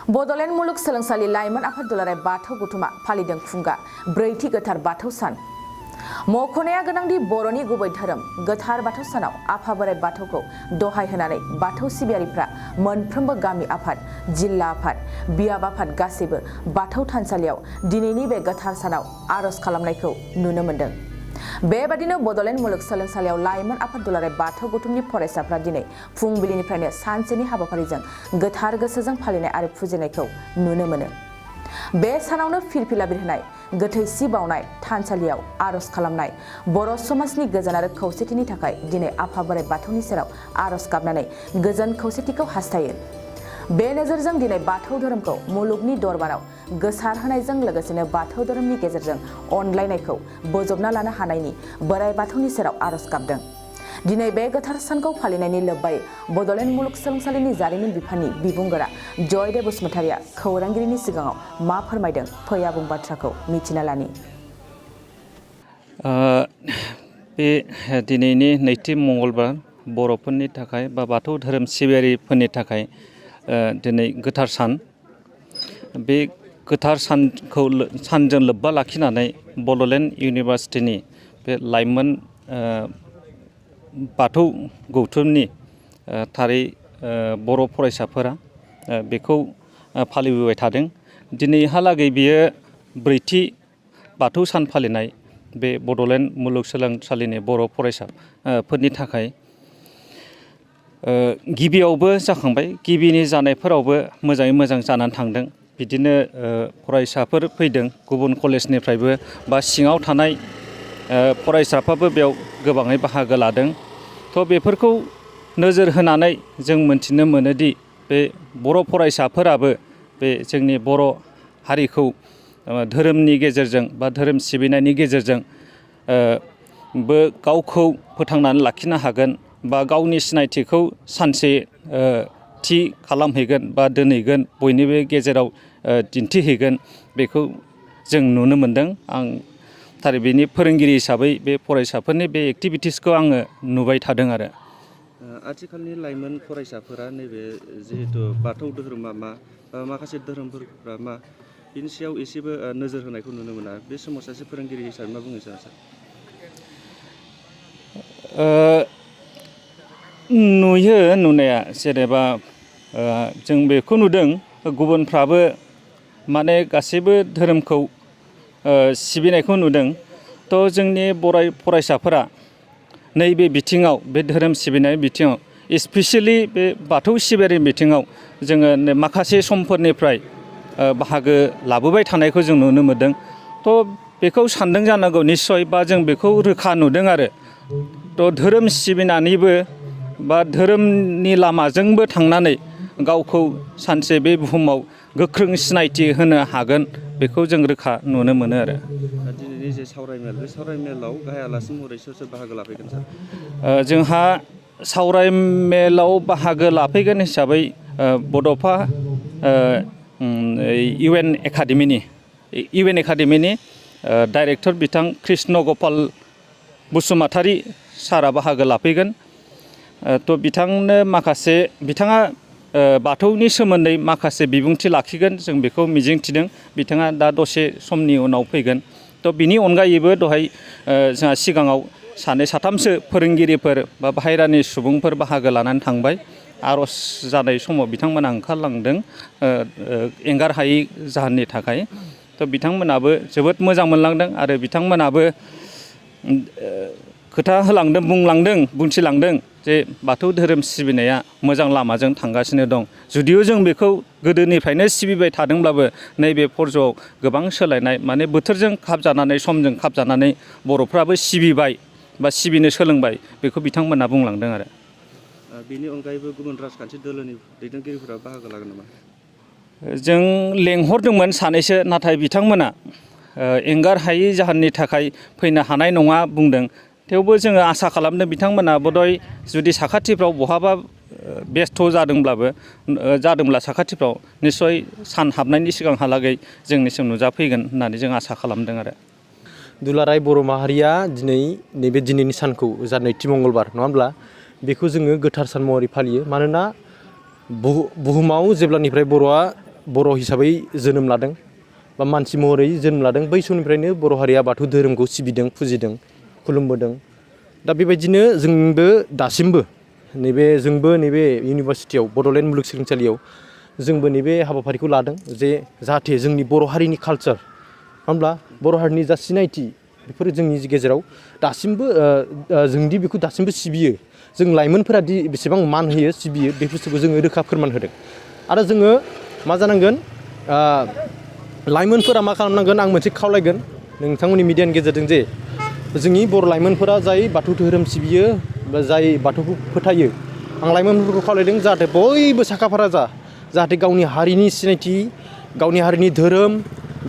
बड'ल मुलुगसोलोंसालि लाइमोन आफाद दुलाराय बाथौ गौथुमा फालिदों खुंगा ब्रैथि गोथार बाथौ सान। मख'नाया गोनांदि बर'नि गुबै धोरोम गोथार बाथौ सानाव आफा बोराइ बाथौखौ दहाय होनानै बाथौ सिबियारिफ्रा मोनफ्रोमबो गामि आफाद, जिल्ला आफाद, बियाब आफाद गासैबो बाथौ थानसालियाव दिनैनि बे गोथार सानाव आर'ज खालामनायखौ नुनो मोन्दों। बेबादिनो बड'ल मुलुगसोलोंसालियाव लाइमोन आफाद दुलाराय बाथौ गौथुमनि फरायसाफ्रा दिनै फुंबिलिनिफ्रायनो सानसेनि हाबाफारिजों गोथार गोसोजों फालिनाय आरो फुजिनायखौ नुनो मोनो। बे सानावनो फिरफिला बिरहोनाय, गोथै सि बावनाय, थानसालियाव आर'ज खालामनाय, बर' समाजनि गोजोन आरो खौसेथिनि थाखाय दिनै आफा बोराइ बाथौनि सेराव आर'ज गाबनानै गोजोन खौसेथिखौ हास्थायो। बे नोजोरजों दिनै बाथौ धोरोमखौ मुलुगनि दरबाराव गोसारहोनायजों लोगोसेनो बाथौ धोरोमनि गेजेरजों अनलायनायखौ बोजबना लानो हानायनि बोराइ बाथौनि सेराव आर'ज गाबदों। दिनै बे गोथार सानखौ फालिनायनि लोब्बायै बड'ल मुलुगसोलोंसालिनि जारिमिन बिफाननि बिबुंगोरा जयदेव बसुमतारिया खौरांगिरिनि सिगाङाव मा फोरमायदों फै आबुं बाथ्राखौ मिथिना लानि। बे दिनैनि नैथि मंगलबार बर'फोरनि थाखाय बा बाथौ धोरोम सिबियारिफोरनि थाखाय दिनै गोथार सान। बे गोथार सानजों लोब्बा लाखिनानै बड'लेण्ड इउनिभारसिटिनि बे लाइमोन बाथौ गौथुमनि थारै बर' फरायसाफोरा बेखौ फालिबोबाय थादों। दिनैहालागै बियो ब्रैथि बाथौ सान फालिनाय बे बड'लेण्ड मुलुगसोलोंसालिनि बर' फरायसाफोरनि थाखाय गिबियावबो जाखांबाय, गिबिनि जानायफोरावबो मोजाङै मोजां जानानै थांदों। बिदिनो फरायसाफोर फैदों गुबुन कलेजनिफ्रायबो बा सिङाव थानाय फरायसाफ्राबो बेयाव गोबाङै बाहागो लादों। थ' बेफोरखौ नोजोर होनानै जों मोनथिनो मोनोदि बे बर' फरायसाफोराबो बे जोंनि बर' हारिखौ धोरोमनि गेजेरजों बा धोरोम सिबिनायनि गेजेरजों गावखौ फोथांनानै लाखिनो हागोन बा गावनि सिनायथिखौ सानसे थि खालामहैगोन बा दोनहैगोन, बयनिबो गेजेराव दिन्थिहैगोन, बेखौ जों नुनो मोन्दों। आं थारै बेनि फोरोंगिरि हिसाबै बे फरायसाफोरनि बे एक्टिभिटिसखौ आङो नुबाय थादों आरो। आथिखालनि लाइमोन फरायसाफोरा नैबे जिहेतु बाथौ धोरोमा मा बा माखासे धोरोमफोरा मा बिनि सायाव एसेबो नोजोर होनायखौ नुनो मोना। बे समाव सासे फोरोंगिरि हिसाबै मा बुंनो सानो सार? नुयो नुनाया, जेनेबा जों बेखौ नुदों गुबुनफ्राबो माने गासैबो धोरोमखौ सिबिनायखौ नुदों। थ' जोंनि बर' फरायसाफोरा नैबे बिथिङाव, बे धोरोम सिबिनाय बिथिङाव, स्पेसियेलि बे बाथौ सिबियारि बिथिङाव जोङो माखासे समफोरनिफ्राय बाहागो लाबोबाय थानायखौ जों नुनो मोन्दों। थ' बेखौ सानदों जानांगौ निस्सय, बा जों बेखौ रोखा नुदों आरो। थ' धोरोम सिबिनानैबो बा धोरोमनि लामाजोंबो थांनानै गावखौ सानसे बे बुहुमाव गोख्रों सिनायथि होनो हागोन, बेखौ जों रोखा नुनो मोनो आरो। दिनैनि जे सावरायमेल, बे सावरायमेलाव गाहाय आलासि महरै सोर सोर बाहागो लाफैगोन सार? जोंहा सावरायमेलाव बाहागो लाफैगोन हिसाबै बड'फा इउ एन एकाडेमिनि डाइरेक्टर बिथां कृष्ण गपाल बसुमतारि सारा बाहागो लाफैगोन। थ' बिथाङा बाथौनि सोमोन्दै माखासे बिबुंथि लाखिगोन, जों बेखौ मिजिंथिदों। बिथाङा दा दसे समनि उनाव फैगोन। थ' बिनि अनगायैबो दहाय जोंहा सिगाङाव सानै साथामसो फोरोंगिरिफोर बा बाहेरानि सुबुंफोर बाहागो लानानै थांबाय। आर'ज जानाय समाव बिथांमोना ओंखारलांदों एंगार हायै जाहोननि थाखाय। थ' बिथांमोनाबो जोबोद मोजां मोनलांदों आरो बिथांमोनाबो खोथा बुंथिलांदों जे बाथौ धोरोम सिबिनाया मोजां लामाजों थांगासिनो दं। जुदिअ जों बेखौ गोदोनिफ्रायनो सिबिबाय थादोंब्लाबो नैबे फर्जआव गोबां सोलायनाय, माने बोथोरजों खाबजानानै, समजों खाबजानानै बर'फ्राबो सिबिबाय बा सिबिनो सोलोंबाय, बेखौ बिथांमोना बुंलांदों आरो। बेनि अनगायैबो गुबुन राजखान्थि दोलोनि दैदेनगिरिफोरा बाहागो लागोन नामा? जों लेंहरदोंमोन सानैसो, नाथाय बिथांमोना एंगार हायै जाहोननि थाखाय फैनो हानाय नङा बुंदों। थेवबो जोङो आसा खालामदों बिथांमोना बधय जुदि साखाथिफ्राव बहाबा बेस्थ' जादोंब्ला साखाथिफ्राव निस्सय सान हाबनायनि सिगांहालागै जोंनिसिम नुजाफैगोन होननानै जों आसा खालामदों आरो। दुलाराय बर' माहारिया दिनै नैबे दिनैनि सानखौ जा नैथि मंगलबार नङा होमब्ला, बेखौ जोङो गोथार सान महरै फालियो। मानोना बुहुमाव जेब्लानिफ्राय बर'आ बर' हिसाबै जोनोम लादों बा मानसि महरै जोनोम लादों बै समनिफ्रायनो बर' हारिया बाथौ धोरोमखौ सिबिदों फुजिदों खुलुमबोदों दा बेबायदिनो जोंबो दासिमबो जोंबो नैबे इउनिभारसिटियाव बड'लेण्ड मुलुगसोलोंसालियाव जोंबो नैबे हाबाफारिखौ लादों जे जाहाथे जोंनि बर' हारिनि कालचार होमब्ला बर' हारिनि जा सिनायथि बेफोरो जोंनि गेजेराव दासिमबो जोंदि बेखौ दासिमबो सिबियो जों लाइमोनफोरा दि बेसेबां मान होयो सिबियो बे बुस्थुखौ जोङो रोखा फोरमान होदों आरो जोङो मा जानांगोन लाइमोनफोरा मा खालामनांगोन आं मोनसे खावलायगोन नोंथांमोननि मिडियानि गेजेरजों जे जोंनि बर' लाइमोनफोरा जाय बाथौ धोरोम सिबियो बा जाय बाथौखौ फोथायो आं लाइमोनफोरखौ खावलायदों जाहाथे बयबो साखाफारा जाहाथे गावनि हारिनि सिनायथि गावनि हारिनि धोरोम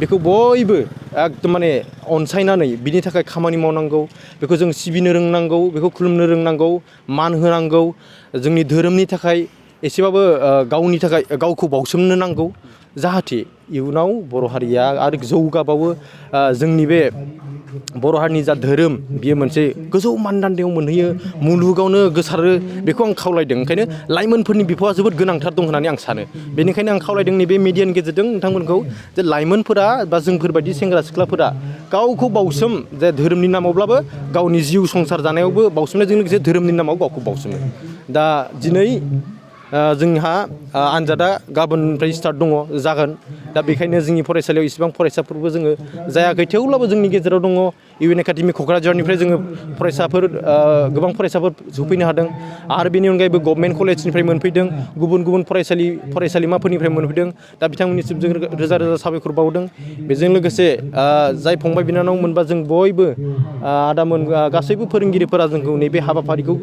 बेखौ बयबो एकदम माने अनसायनानै बिनि थाखाय खामानि मावनांगौ बेखौ जों सिबिनो रोंनांगौ बेखौ खुलुमनो रोंनांगौ मान होनांगौ जोंनि धोरोमनि थाखाय एसेबाबो गावनि थाखाय गावखौ बावसोमनो नांगौ जाहाथे इयुनाव बर' हारिया आरो जौगाबावो जोंनि बे बर' हारिनि जा धोरोम बियो मोनसे गोजौ मानदान्दायाव मोनहैयो मुलुगावनो गोसारो बेखौ आं खावलायदों ओंखायनो लाइमोनफोरनि बिफावा जोबोद गोनांथार दं होननानै आं सानो बेनिखायनो आं खावलायदों नैबे मिडियानि गेजेरजों नोंथांमोनखौ जे लाइमोनफोरा बा जोंफोरबायदि सेंग्रा सिख्लाफोरा गावखौ बावसोम जे धोरोमनि नामावब्लाबो गावनि जिउ संसार जानायावबो बावसोमनायजों लोगोसे धोरोमनि नामाव गावखौ बावसोमो दा दिनै जोंहा आनजादा गाबोननिफ्राय स्टार्ट जागोन दा बेखायनो जोंनि फरायसालियाव इसेबां फरायसाफोरबो जोङो जायाखै थेवब्लाबो जोंनि गेजेराव दङ इउएन एकाडेमि क'क्राझारनिफ्राय जोङो गोबां फरायसाफोर सफैनो हादों आरो बेनि अनगायैबो गभर्नमेन्ट कलेजनिफ्राय मोनफैदों गुबुन गुबुन फरायसालिमाफोरनिफ्राय मोनफैदों दा बिथांमोननिसिम जों रोजा रोजा साबायखर बावदों बेजों लोगोसे जाय फंबाय बिनानाव मोनबा जों बयबो आदामोन गासैबो फोरोंगिरिफोरा जोंखौ नैबे हाबाफारिखौ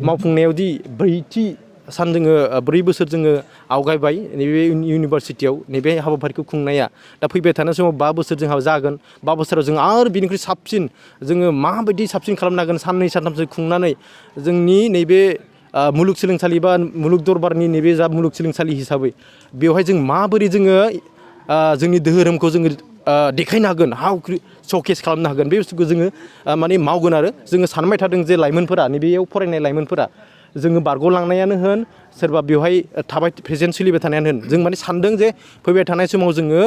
मावफुंनायावदि ब्रैथि सान जोङो 4 बोसोर जोङो आवगायबाय नैबे इउनिभारसिटियाव नैबे हाबाफारिखौ खुंनाया दा फैबाय थानाय समाव 5 बोसोर जोंहा जागोन 5 बोसोराव जों आरो बिनिख्रुइ साबसिन जोङो माबायदि साबसिन खालामनो हागोन 2 सानथामसो खुंनानै जोंनि नैबे मुलुगसोलोंसालि बा मुलुग दरबारनि नैबे जा मुलुगसोलोंसालि हिसाबै बेवहाय जों माबोरै जोङो जोंनि धोरोमखौ जोङो देखायनो हागोन श'केस खालामनो हागोन बे बुस्थुखौ जोङो माने मावगोन आरो जोङो सानबाय थादों जे लाइमोनफोरा नैबेयाव फरायनाय लाइमोनफोरा जोङो बारग'लांनायानो होन सोरबा बेवहाय प्रेजेन्ट सोलिबाय थानायानो होन जों माने सानदों जे फैबाय थानाय समाव जोङो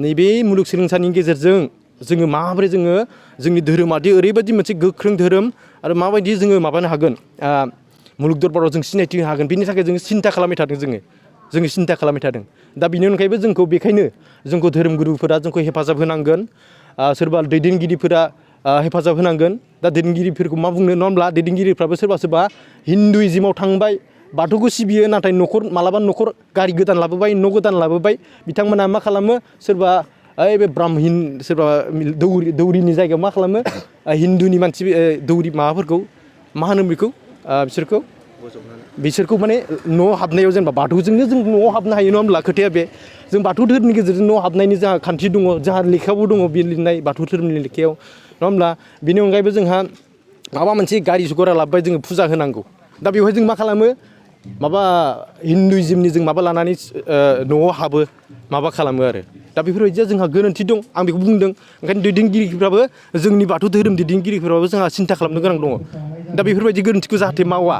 नैबे मुलुगसोलोंसालिनि गेजेरजों जोङो माबोरै जोङो जोंनि धोरोमादि ओरैबायदि मोनसे गोख्रों धोरोम आरो माबायदि जोङो माबानो हागोन मुलुग दरबाराव जों सिनायथि होनो हागोन बिनि थाखाय जोङो सिन्था खालामबाय थादों जोङो सिन्था खालामबाय थादों दा बिनि अनगायैबो जोंखौ बेखायनो जोंखौ धोरोम गुरुफोरा जोंखौ हेफाजाब होनांगोन सोरबा दैदेनगिरिफोरा हेफाजाब होनांगोन दा दैदेनगिरिफोरखौ मा बुंनो नङा होमब्ला दैदेनगिरिफ्राबो सोरबा हिन्दुइजिमाव थांबाय बाथौखौ सिबियो नाथाय मालाबा न'खर गारि गोदान लाबोबाय न' गोदान लाबोबाय बिथांमोना मा खालामो सोरबा बे ब्राह्मण सोरबा दौरिनि जायगायाव मा खालामो हिन्दुनि मानसि दौरि माबाफोरखौ मा होनो बेखौ बिसोरखौ माने न'आव हाबनायाव जेनेबा बाथौजोंनो जों न'आव हाबनो हायो नङा होमब्ला खोथाया बे जों बाथौ धोरोमनि गेजेरजों न'आव हाबनायनि जोंहा खान्थि दङ जोंहा लेखायावबो दङ बे लिरनाय बाथौ धोरोमनि लेखायाव नङा होमब्ला बेनि अनगायैबो जोंहा माबा मोनसे गारि गरा लाबोबाय जोङो फुजा होनांगौ दा बेवहाय जों मा खालामो माबा हिन्दुइजिमनि जों माबा लानानै न'आव हाबो माबा खालामो आरो दा बेफोरबायदिया जोंहा गोरोन्थि दं आं बेखौ बुंदों ओंखायनो दैदेनगिरिफ्राबो जोंनि बाथौ धोरोम दैदेनगिरिफोराबो जोंहा सिन्था खालामनो गोनां दङ दा बेफोरबायदि गोरोन्थिखौ जाहाथे मावा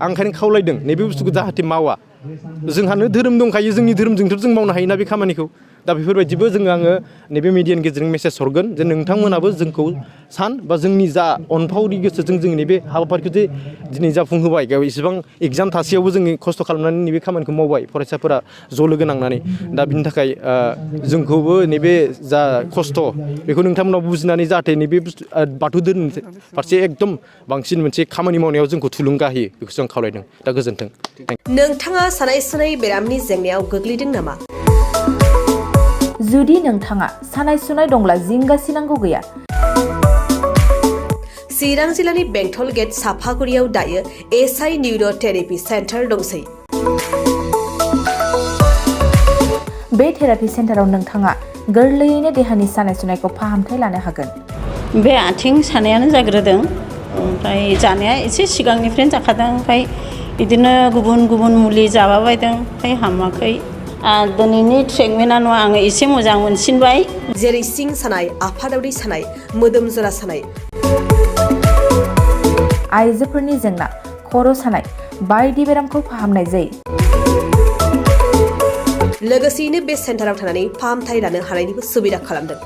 आं ओंखायनो खावलायदों नैबे बुस्थुखौ जाहाथे मावा जोंहानो धोरोम दंखायो जोंनि धोरोमजोंथ' जों मावनो हायोना बे खामानिखौ दा बेफोरबायदिबो आङो नैबे मिडियानि गेजेरजों मेसेज हरगोन जे नोंथांमोनाबो जोंखौ बा जोंनि जा अनफावरि गोसोजों जोंनि नैबे हाबाफारिखौ जे दिनै जाफुंहोबाय इसेबां एग्जाम थासेयावबो जोङो खस्थ' खालामनानै नैबे खामानिखौ मावबाय फरायसाफोरा ज' लोगो नांनानै दा बिनि थाखाय जोंखौबो नैबे जा खस्थ' बेखौ नोंथांमोनाव बुजिनानै जाहाथे नैबे बाथौ धोरोमनि फारसे एकदम बांसिन मोनसे खामानि मावनायाव जोंखौ थुलुंगा होयो बेखौसो आं खावलायदों दा गोजोन्थों। नोंथाङा सानाय सुनाय बेरामनि जेंनायाव गोग्लैदों नामा? जुदि नोंथाङा सानाय सुनाय दंब्ला जिंगासिनांगौ गैया। चिरां जिल्लानि बेंटल गेट साफागुरियाव दायो एसआइ निउर' थेरापि सेन्टार दंसै। बे थेरापि सेन्टाराव नोंथाङा गोरलैयैनो देहानि सानाय सुनायखौ फाहामथाय लानो हागोन। बे आथिं सानायानो जाग्रोदों ओमफ्राय जानाया एसे सिगांनिफ्रायनो जाखादों ओमफ्राय बिदिनो गुबुन गुबुन मुलि जाबाबायदों ओमफ्राय हामाखै दिनैनि ट्रिटमेन्टआ नङा आङो एसे मोजां मोनसिनबाय। जेरै सिं सानाय आफादावरि सानाय मोदोम जरा सानाय आइजोफोरनि जेंना खर' सानाय बायदि बेरामखौ फाहामनाय जायो। लोगोसेयैनो बे सेन्टाराव थानानै फाहामथाय लानो हानायनिबो सुबिदा खालामदों।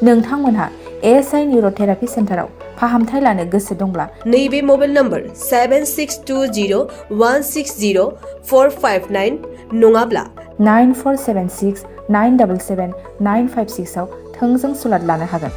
नोंथांमोनहा एएसआइ निउर'थेरापि सेन्टाराव फाहामथाय लानो गोसो दंब्ला नैबे मबाइल नम्बर 7620160459 नङाब्ला 9476977956 आव थोंजों सुलाद लानो हागोन।